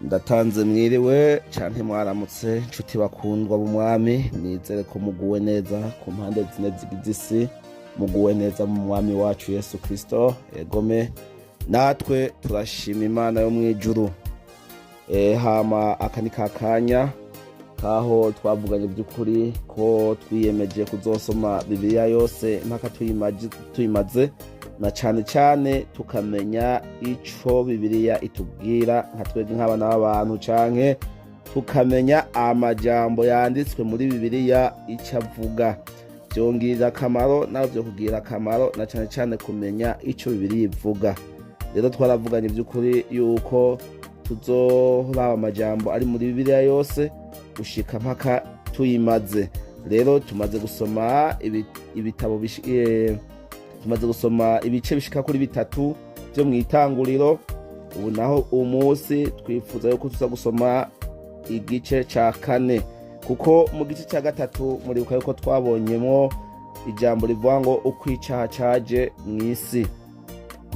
Ndatanze mwiriwe canke mwaramutse, nshuti bakundwa b'Umwami. Nizere ko muguwe neza ku mpande zine zigize isi, muguwe neza mu Mwami wacu Yesu Kristo. Egome, natwe turashima Imana yo mw'ijuru. Hama aka ni kakanya kaho twavuganye by'ukuri ko twiyemeje kuzosoma Bibiliya yose mpaka tuyimaze, na cane cane tukamenya ico Bibiliya itubwira nka twebwe nk'abana b'abantu, canke tukamenya amajambo yanditswe muri Bibiliya ico avuga. Vyongirira akamaro nawe vyokugirira akamaro, na cane cane kumenya ico Bibiliya ivuga. Rero twaravuganye by'ukuri yuko tuzoraba amajambo ari muri Bibiliya yose gushika mpaka tuyimaze. Rero tumaze gusoma ibitabo, tumaze gusoma ibice bishika kuri bitatu vyo mw'Itanguriro. Ubu naho umunsi twifuza yuko tuza gusoma igice ca kane, kuko mu gice ca gatatu muribuka yuko twabonyemwo ijambo rivuga ngo uko icaha caje mw'isi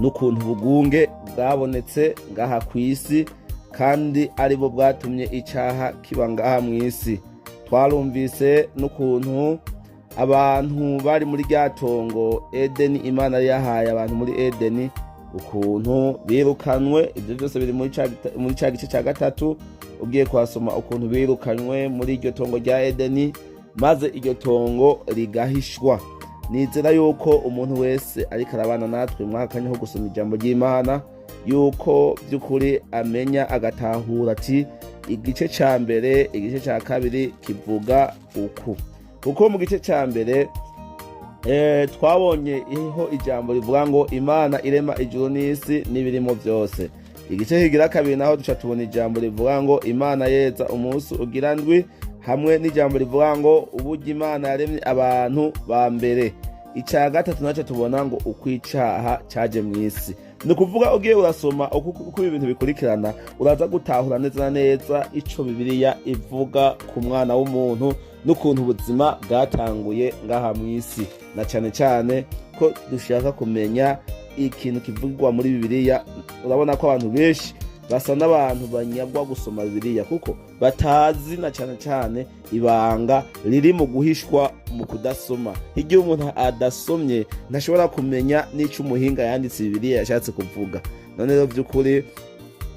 n'ukuntu ubugunge bwabonetse ngaha kw'isi, kandi aribo bwatumye icaha kiba ngaha mw'isi. Twarumvise n'ukuntu abantu bari muri rya tongo Edeni, Imana yari yahaye abantu muri Edeni, ukuntu birukanwe. Ibyo byose biri muri ca gice ca gatatu. Ugiye kuhasoma ukuntu birukanywe muri iryo tongo rya Edeni, maze iryo tongo rigahishwa. Nizera yuko umuntu wese ariko arabana natwe mwaka kanya ko gusoma ijambo ry'Imana, yuko by'ukuri amenya agatahura ati igice ca mbere, igice ca kabiri kivuga uku. Kuko mu gice ca mbere twabonye iho ijambo rivuga ngo Imana irema ijuru n'isi n'ibirimo byose. Igice kigira kabiri naho duca tubona ijambo rivuga ngo Imana yeza umunsi ugira ndwi, hamwe n'ijambo rivuga ngo uburyo Imana yaremye abantu ba mbere. Icya gatatu nacyo tubona ngo uko icaha caje mu isi. Ni ukuvuga ugiye urasoma uko ibi bintu bikurikirana, uraza gutahura neza na neza ico Bibiliya ivuga ku mwana w'umuntu n'ukuntu ubuzima bwatanguye ngaha mu isi, na cane cane ko dushaka kumenya ikintu kivugwa muri Bibiliya. Urabona ko abantu benshi basa n'abantu banyagwa gusoma Bibiliya, kuko batazi na cane cane ibanga riri mu guhishwa mu kudasoma. Igihe umuntu adasomye ntashobora kumenya n'ico umuhinga yanditse Bibiliya yashatse kuvuga. None rero by'ukuri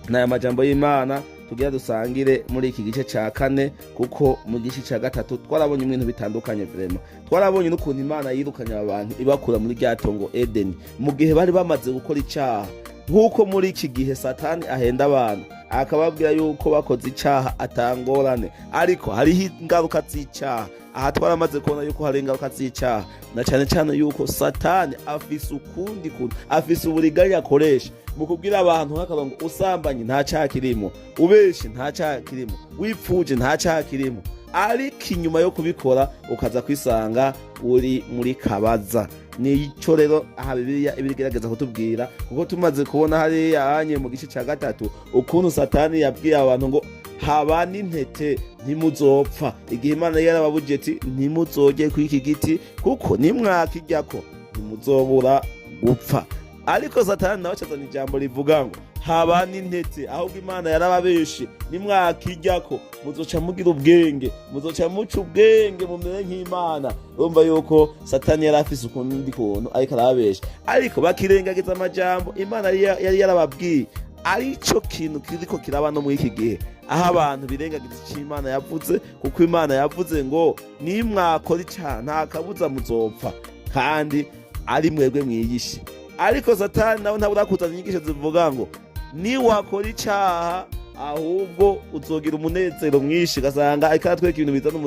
n'aya majambo y'Imana tugira dusangire muri iki gice ca kane, kuko mu gice ca gatatu twarabonye ibintu bitandukanye. Vraiment twarabonye n'ukuntu Imana yirukanye aba bantu ibakura muri rya tongo Edeni mu gihe bari bamaze gukora icaha, nk'uko muri iki gihe Satani ahenda abantu akababwira yuko bakoze icaha atangorane, ariko hariho ingaruka z'icaha. Aha twaramaze kubona yuko hari ingaruka z'icaha, na cane cane yuko Satani afise ukundi kuntu, afise uburiganya akoresha mu kubwira abantu nk'akarongo: usambanye nta caha kirimo, ubeshe nta caha kirimo, wipfuje nta caha kirimo, ariko inyuma yo kubikora ukaza kwisanga uri muri kabaza. Nico rero aha Bibiliya ibigerageza kutubwira, kuko tumaze kubona hariya hanye mu gice ca gatatu ukuntu Satani yabwiye abantu ngo haba n'intete ntimuzopfa, igihe Imana yarababujije ati ntimuzorye kuri iki giti, kuko nimwakiryako ntimuzobura gupfa. Ariko Satani nawe acazana ijambo rivuga ngo haba n'intete, ahubwo Imana yarababeshe, nimwakiryako muzoca mugira ubwenge, muzoca muca ubwenge mumere nk'Imana. Urumva yuko Satani yari afise ukundi kuntu ariko arababesha, ariko bakirengagiza amajambo Imana yari yarababwiye. Arico kintu kiriko kiraba no muri iki gihe, aho abantu birengagiza ico Imana yavuze, kuko Imana yavuze ngo nimwakora icaha nta kabuza muzopfa, kandi ari mwebwe mwiyishe. Ariko Satani nawe ntabura kuzana inyigisho zivuga ngo niwakora icaha ahubwo uzogira umunezero mwinshi. Ugasanga ariko aratwereka ibintu bizana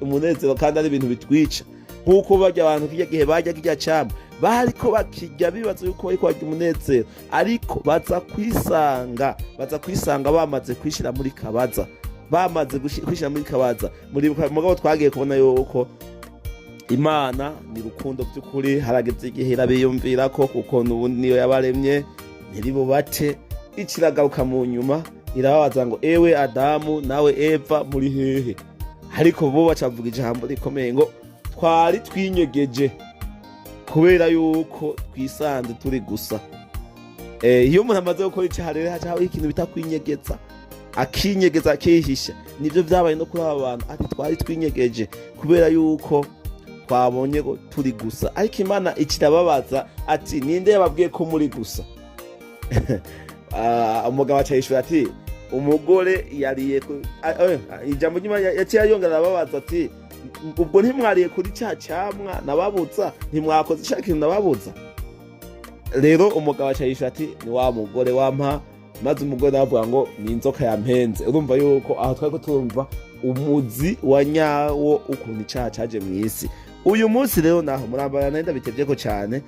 umunezero kandi ari ibintu bitwica, nk'uko barya abantu kirya gihe barya kirya camwa, bariko bakirya bibaza yuko bariko barya umunezero, ariko baza kwisanga bamaze kwishira muri kabaza, bamaze kwishira muri kabaza. Muri mugabo twagiye kubona yuko Imana ni rukundo by'ukuri. Harageze igihe irabiyumvira ko, kuko n'ubundi niyo yabaremye, ntiribubate. Ikiragaruka mu nyuma irababaza ngo ewe Adamu nawe Eva, muri hehe? Ariko bo bacavuga ijambo rikomeye ngo twari twinyegeje kubera yuko twisanze turi gusa. Iyo umuntu amaze gukora icaha rero hacaho ikintu bita kwinyegeza. Akinyegeza, akihisha. Nibyo byabaye no kuri aba bantu, ati twari twinyegeje kubera yuko twabonye ko turi gusa. Ariko Imana ikirababaza ati: "Ninde yababwiye ko muri gusa?" Umugabo aca yishura ati: "Umugore yariye ijambo ry'Imana yaciye yongera arababaza ati: "Ubwo ntimwariye kuri cya camwa nababuza? Ntimwakoze cya kintu nababuza?" Rero umugabo aca yishura ati: "Ni wa mugore wampa." Maze umugore nawe avuga ngo: "Ni inzoka yampenze." Urumva yuko aho twari ko turumva umuzi wa nyawo ukuntu icaha caje mw'isi. Uyu munsi rero naho murambara nari ndabitevyeko cane.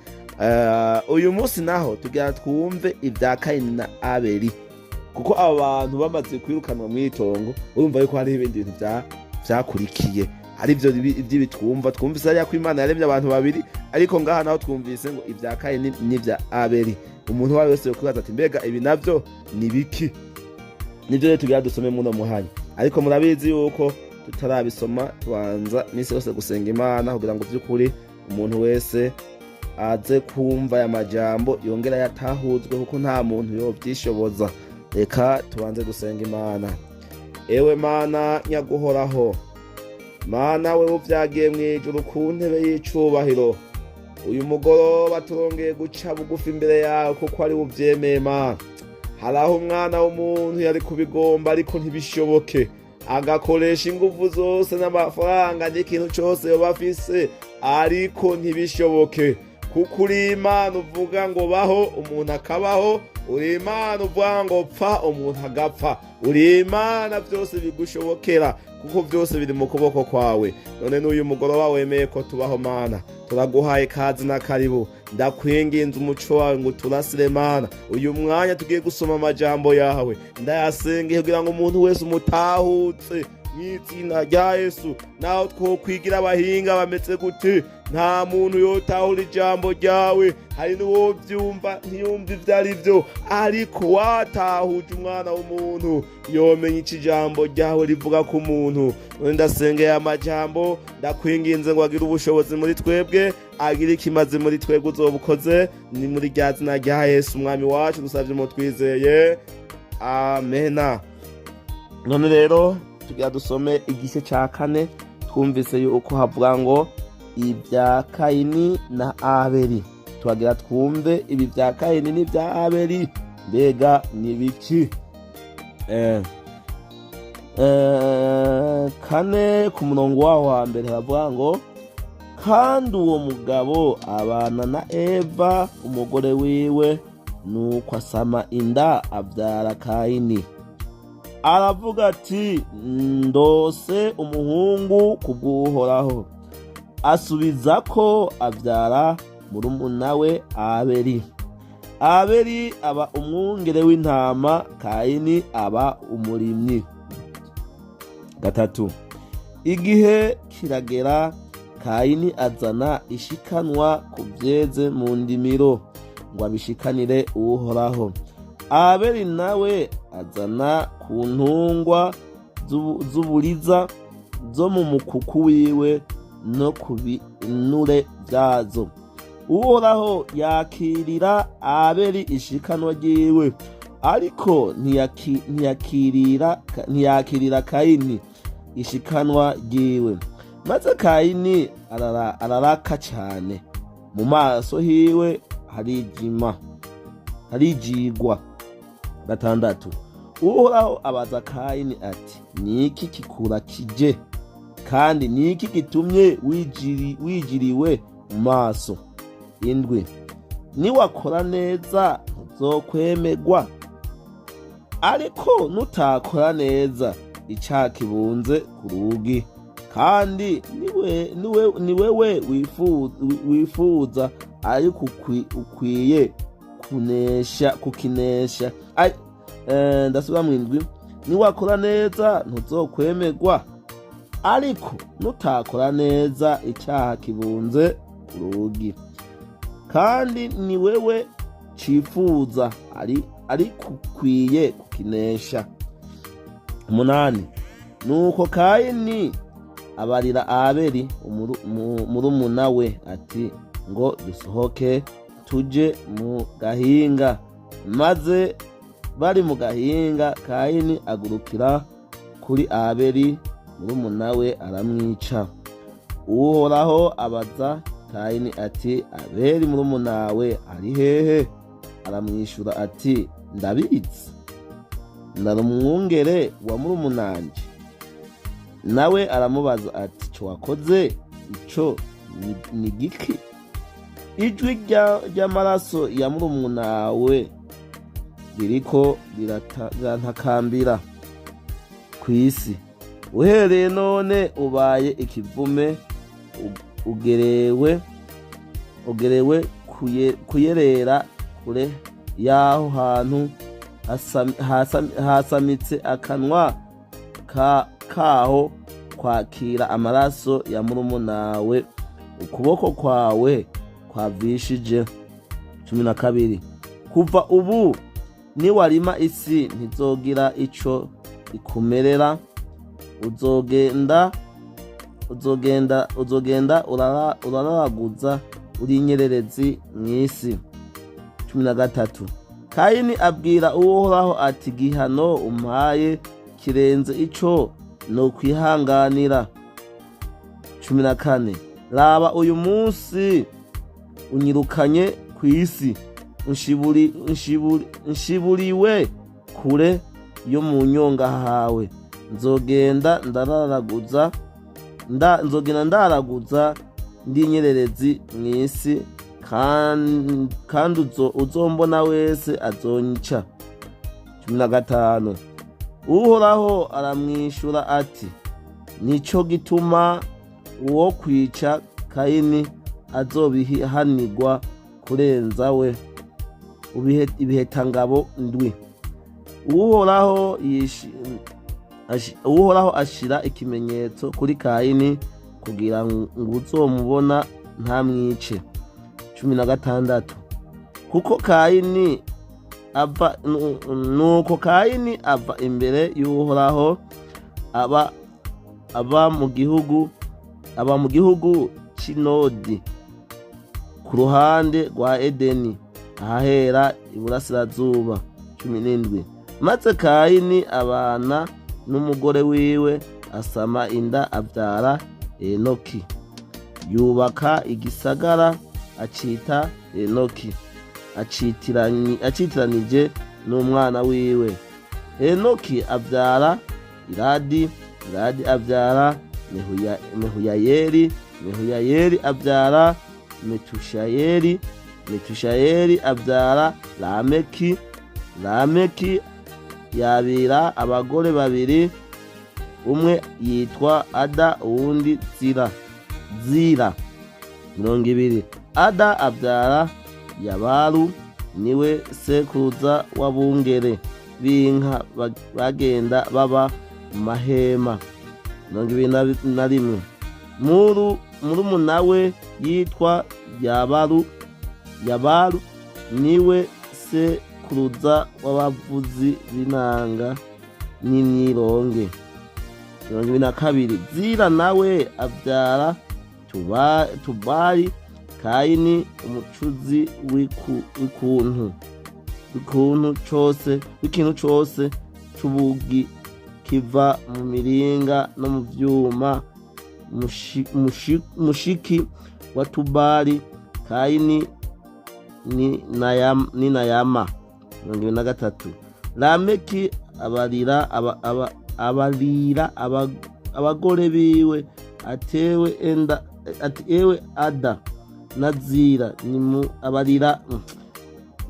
Uyu munsi naho tugira twumve ibya Kayini na Abeli, kuko aba bantu bamaze kwirukanwa mw'itongo, urumva yuko hariho ibindi bintu vyakurikiye, hari ivyo ivy'ibi twumvise hariya ko Imana yaremye abantu babiri, ariko ngaha naho twumvise ngo ibya Kayini n'ibya Abeli. Umuntu uwo ari wese yokwibaza ati: "Mbega ibi navyo ni biki?" Nivyo rero tugira dusome muno muhanya, ariko murabizi yuko tutarabisoma tubanza misi yose gusenga Imana kugira ngo vy'ukuri umuntu wese aze kumva aya majambo yongera yatahuzwe, kuko nta muntu yovyishoboza. Reka tubanze gusenga Imana. Ewe Mana nyaguhoraho, Mana wewe uvyagiye mw'ijuru ku ntebe y'icubahiro, uyu mugoroba turongeye guca bugufi imbere yawe kuko ari uvyemeye. Mana, hari aho umwana w'umuntu yari kubigomba ariko ntibishoboke, agakoresha inguvu zose n'amafaranga n'ikintu cose yoba afise, ariko ntibishoboke, kuko uri Imana uvuga ngo baho, umuntu akabaho. Uri Imana uvuga ngo pfa, umuntu agapfa. Uri Imana byose bigushobokera, kuko byose biri mu kuboko kwawe. None n'uyu mugoroba wemeye ko tubaho. Mana, turaguhaye kazi na karibu. Ndakwinginze umuco wawe ngo uturasire. Mana, uyu mwanya tugiye gusoma amajambo yawe, ndayasengeye kugira ngo umuntu wese umutahutse mw'izina rya Yesu. Naho twokwigira abahinga bameze gute, nta muntu yotahura ijambo ryawe. Hari n'uwovyumva ntiyumve ivyo ari vyo, ariko watahuje umwana w'umuntu yomenya ico ijambo ryawe rivuga ku muntu. None ndasengeye amajambo, ndakwinginze ngo agire ubushobozi muri twebwe, agire ikimazi muri twebwe. Uzoba ukoze. Ni muri rya zina rya Yesu umwami wacu dusavye mu twizeye, amena. None rero tugira dusome igice ca kane. Twumvise yuko havuga ngo ibya Kayini na Abeli. Tuhagira twumve ibi bya Kayini n'ibya Abeli, mbega ni biki? 4 ku murongo waho wa mbere havuga ngo: "Kandi uwo mugabo abana na Eva umugore wiwe, nuko asama inda abyara Kayini. Aravuga ati: 'Ndose umuhungu kubw'Uhoraho.' Asubiza ko abyara murumuna we Abeli. Abeli aba umwungere w'intama, Kayini aba umurimyi." 3. "Igihe kiragera, Kayini azana ishikanwa ku byeze mu ndimiro ngo abishikanire Uhoraho. Abeli nawe azana ku ntungwa z'uburiza zo mu mukuku wiwe no ku binure byazo. Uhoraho yakirira Abeli ishikanwa ryiwe, ariko ntiyakirira Kayini ishikanwa ryiwe. Maze Kayini araraka cyane, mu maso hiwe harijima, harijigwa." 6. "Uhoraho abaza Kayini ati: 'Niki kikurakije, kandi niki gitumye wijiriwe mu maso?' 7. 'Niwakora neza ntuzokwemegwa? Ariko nutakora neza, icaha kibunze ku rugi, kandi ni wewe wifuza, ariko ukwiye kunesha, kukinesha.'" Ndasubira mu 7: "Niwakora neza ntuzokwemegwa? Ariko nutakora neza, icyaha kibunze ku rugi, kandi ni wewe cifuza, ariko ukwiye kukinesha." 8. "Nuko Kayini abarira Abeli murumuna we ati: 'Ngo dusohoke tuje mu gahinga.' Maze Bari mu gahinga, Kayini agurukira kuri Abeli murumuna we, aramwica. Uhoraho abaza Kayini ati: "Abeli murumunawe ari hehe?" Aramwishura ati: "Ndabizi? Ndari umwungere wa murumunanje?" Nawe aramubaza ati: "Ico wakoze ico ni giki? Ijwi ry'amaraso ya murumunawe ririko rirantakambira kw'isi. Uhereye none ubaye ikivume, ugerewe kuyerera kure y'aho hantu hasamitse akanwa kaho kwakira amaraso ya murumunawe ukuboko kwawe kwavishije." 12. Kuva ubu niwarima isi, ntizogira ico ikumerera. Uzogenda urararaguza uri inyererezi mw'isi. 13. Kayini abwira Uhoraho ati: "Gihano umpaye kirenze ico nokwihanganira." 14. Raba, uyu munsi unyirukanye kw'isi, nshiburiwe kure yo mu nyonga hawe. Nzogenda ndararaguza nzogenda ndaraguza ndi inyererezi mw'isi, kandi uzombona wese azonyica. 15. Uhoraho aramwishura ati: "Nico gituma uwo kwica Kayini azobihanirwa kurenza we ibihetangabo ndwi." Uhoraho ashira ikimenyetso kuri Kayini kugira ngo uzomubona ntamwice. 16. Kuko Kayini ava nuko Kayini ava imbere y'Uhoraho, aba mu gihugu c'Inodi, ku ruhande rwa Edeni, ahahera iburasirazuba. 17. Maze Kayini abana n'umugore wiwe, asama inda, avyara Enoki. Yubaka igisagara, acita Enoki, acitiranije n'umwana wiwe. Enoki avyara Iradi, Iradi avyara Mehuyayeli, Mehuyayeli avyara Metushayeli, Metushayeli avyara Lameki. Lameki yabira abagore babiri, umwe yitwa Ada, uwundi Zira. Zira. 20. Ada avyara Yabalu, niwe sekuruza w'abungere b'inka bagenda baba mu mahema. 21. Murumuna we yitwa Yabalu. Yabalu niwe sekuruza w'abavuzi b'inanga n'imyironge. 22. Zira nawe avyara Tubali Kayini, umucuzi w'ikuntu cose, w'ikintu cose c'ubugi kiva mu miringa no mu vyuma, mushiki wa Tubali Kayini ni Nayama. 23. Lameki abarira abagore biwe atewe enda, ati: "Ewe Ada na Zira, nimu abarira."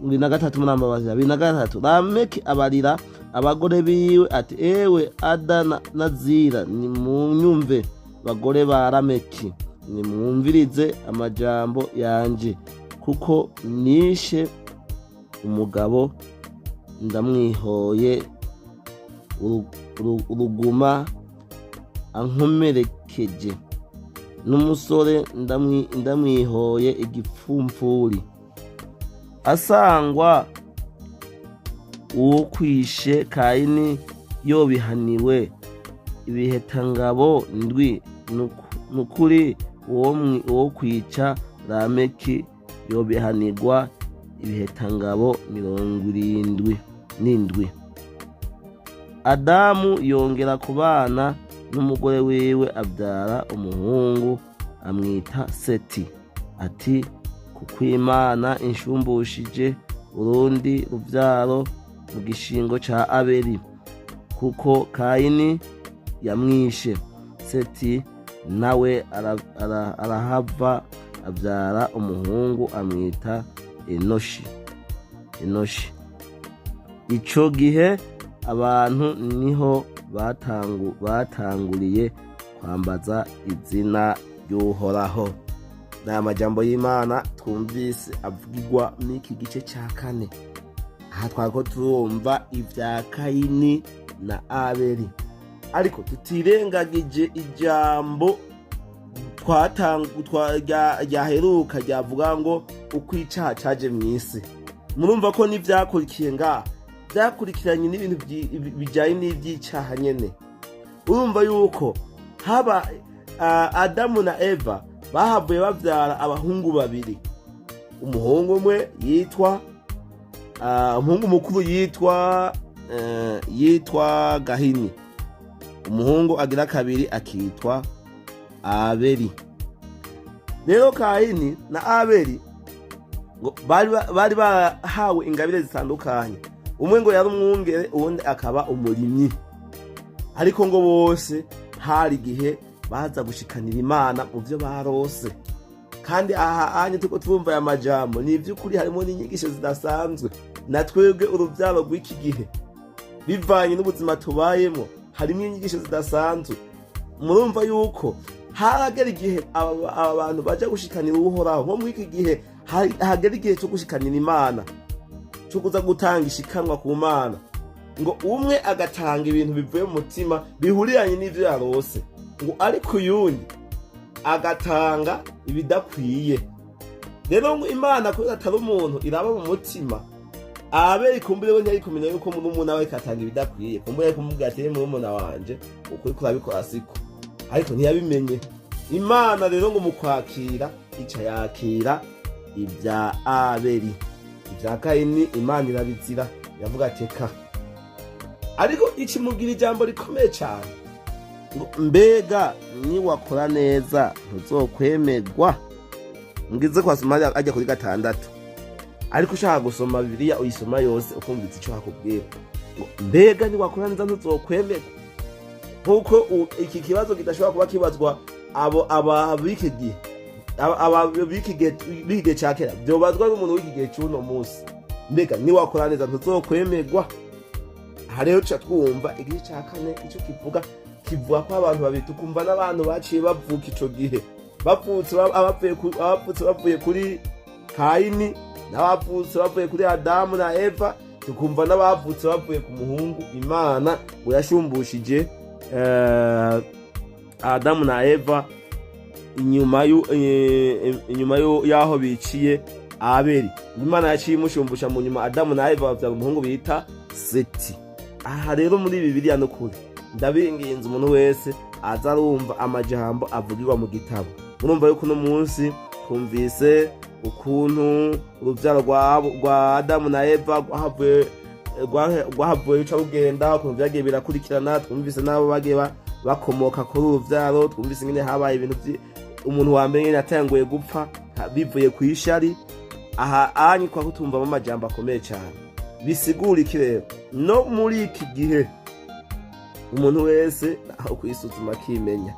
23, murambabarira. 23. Lameki abarira abagore biwe ati: "Ewe Ada na Zira, nimunyumve. Bagore ba Lameki, nimwumvirize amajambo yanje, kuko nishe umugabo ndamwihoye uruguma ankomerekeje, n'umusore ndamwihoye igipfumfuri. Asangwa uwo kwishe Kayini yobihaniwe ibihetangabo ndwi, nukuri uwo kwica Lameki yobihanirwa ibihetangabo 70." n'indwi. Adamu yongera kubana n'umugore wiwe, abyara umuhungu, amwita Seti, ati: "Kuko Imana inshumbushije urundi rubyaro mu gishingo ca Abeli, kuko Kayini yamwishe." Seti nawe arahava abyara umuhungu, amwita Enoshi. Enoshi. Ico gihe abantu niho batanguriye kwambaza izina ry'Uhoraho. Ni amajambo y'Imana twumvise avugirwa n'iki gice cya kane. Aha twariko turumva ibya Kayini na Abeli, ariko tutirengagije ijambo ryaheruka ryavuga ngo uko icaha caje mw'isi. Murumva ko n'ivyakurikiye ngaha vyakurikiranye n'ibintu bijanye n'ivy'icaha nyene. Urumva yuko haba Adamu na Eva bahavuye bavyara abahungu babiri. Umuhungu umwe yitwa umuhungu mukuru yitwa Gahini, umuhungu agira kabiri akitwa Abeli. Rero Kahini na Abeli ngo bari barahawe ingabire zitandukanye. Umwe ngo yari umwungere, uwundi akaba umurimyi, ariko ngo bose hari igihe baza gushikanira Imana mu byo barose. Kandi aha anye turiko turumva aya majambo, ni ivy'ukuri harimo n'inyigisho zidasanzwe na twebwe uruvyaro rw'iki gihe, bivanye n'ubuzima tubayemo. Harimo inyigisho zidasanzwe. Murumva yuko haragera igihe aba bantu baja gushikanira Uhoraho. Nko muri iki gihe hagera igihe cyo gushikanira Imana, cyo kuza gutanga ishikanwa ku Mana, ngo umwe agatanga ibintu bivuye mu mutima bihuriranye n'ivyo yarose, ngo ariko uyundi agatanga ibidakwiye. Rero ngo Imana, kubera atari umuntu, iraba mu mutima. Abeli kumbure we ntiyari kumenya yuko murumuna we katanga ibidakwiye. Kumbure yari kumubwira ati: "Murumuna wanje, ukuri kurabikora siko." Ariko ntiyabimenye. Imana rero ngo mu kwakira ica yakira ibya Abeli, ibya Kayini Imana irabizira, iravuga ati: "Eka." Ariko ikimugira ijambo rikomeye cyane ngo: "Mbega niwakora neza ntuzokwemerwa?" Ngize kwasoma hariya ajya kuri gatandatu, ariko ushaka gusoma Bibiliya uyisoma yose ukumvise icyo hakubwira ngo: "Mbega niwakora neza ntuzokwemerwa?" Nk'uko iki kibazo kidashobora kuba kibazwa abo aba b'iki gihe, aba b'iki gihe cya kera, byobazwa n'umuntu w'iki gihe cy'uno munsi: "Mbega niwakora neza ntuzokwemerwa?" Aha rero tuca twumva igice cya kane icyo kivuga. Kivuga ko abantu babiri, tukumva n'abantu baciye bavuka ico gihe, bavutse abavutse bavuye kuri Kayini, n'abavutse bavuye kuri Adamu na Eva, tukumva n'abavutse bavuye ku muhungu Imana ngo yashumbushije Adamu na Eva inyuma y'aho biciye Abeli. Imana yaciye imushumbusha mu nyuma, Adamu na Eva bavyara umuhungu bita Seti. Aha rero muri Bibiliya, n'ukuri ndabinginze, umuntu wese aza arumva amajambo avugirwa mu gitabo. Murumva yuko uno munsi twumvise ukuntu uruvyaro rwa Adamu na Eva rwahavuye ruca rugenda, ukuntu vyagiye birakurikirana. Twumvise n'abo bagiye bakomoka kuri uru ruvyaro. Twumvise ingene habaye ibintu umuntu wa mbere nyene yatanguye gupfa bivuye kw'ishari. Aha anyi kwa kutumvamo amajambo akomeye cyane. Bisigura iki rero? No muri iki gihe umuntu wese aho kwisuzuma akimenya,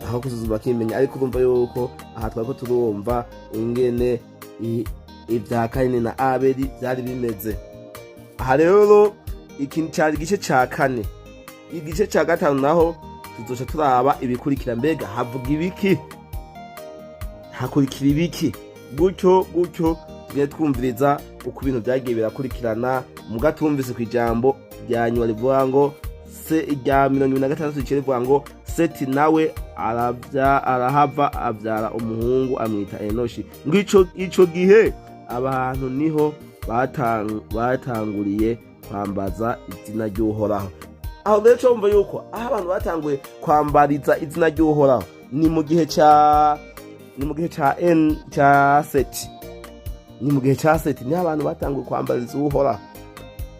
aho gusuzuma akimenya. Ariko urumva yuko aha twariko turumva ingene ibya Kayini na Abeli byari bimeze. Aha rero iki cyari igice ca kane. Igice ca gatanu naho tuzoca turaba ibikurikira. Mbega havuga ibiki? Hakurikira ibiki? Gutyo gutyo tugende twumviriza uko ibintu byagiye birakurikirana. Muga tumvise ku ijambo rya nyuma rivuga ngo se irya 26 riciye rivuga ngo: "Seti nawe arahava abyara umuhungu, amwita Enoshi. Ngo ico gihe abantu niho batanguriye kwambaza izina ry'Uhoraho." Aho rero cyo wumva yuko aho abantu batanguye kwambariza izina ry'Uhoraho ni mu gihe ca n ca Seti. Ni mu gihe ca Seti niho abantu batanguye kwambariza Uhoraho.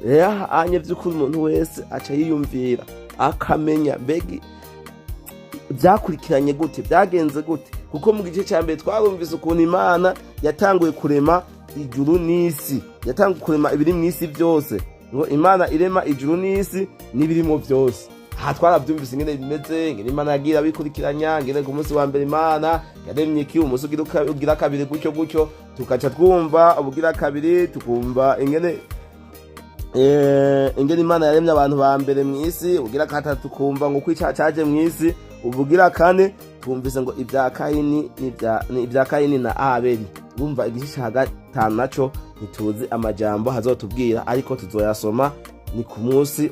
Rero anye by'ukuri umuntu wese aca yiyumvira akamenya mbega byakurikiranye gute, byagenze gute, kuko mu gice cya mbere twarumvise ukuntu Imana yatanguye kurema ijuru n'isi, yatanguye kurema ibiri mu isi byose, ngo Imana irema ijuru n'isi n'ibirimo byose. Aha twarabyumvise ingene bimeze, ingene Imana yagiye abikurikiranya, ingene ku munsi wa mbere Imana yaremye iki, umunsi ugira kabiri gutyo gutyo, tukaca twumva ubugira kabiri, tukumva ingene Imana yaremye abantu ba mbere mu isi. Ubugira gatatu tukumva ngo uko icyaha caje mu isi. Ubugira kane twumvise ngo ibya Kayini n'ibya Kayini na Abeli. Bumva igice ca gatanu naco ntituzi amajambo hazotubwira, ariko tuzoyasoma ni ku munsi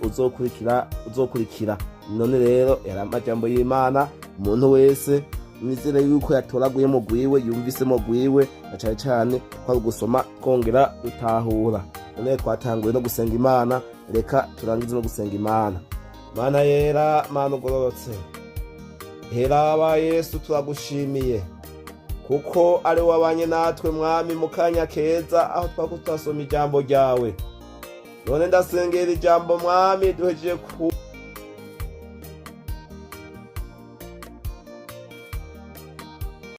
uzokurikira. None rero yari amajambo y'Imana. Umuntu wese nizere yuko yatoraguye mu gwiwe, yumvise mu gwiwe, na cane cane ko ari ugusoma twongera dutahura. None twatanguye no gusenga Imana, reka turangize no gusenga Imana. Mana yera, Mana ugororotse, heraba Yesu, turagushimiye kuko ari wabanye natwe, Mwami, mu kanya keza aho twako turasoma ijambo ryawe. None ndasengera ijambo, Mwami, duhejeje.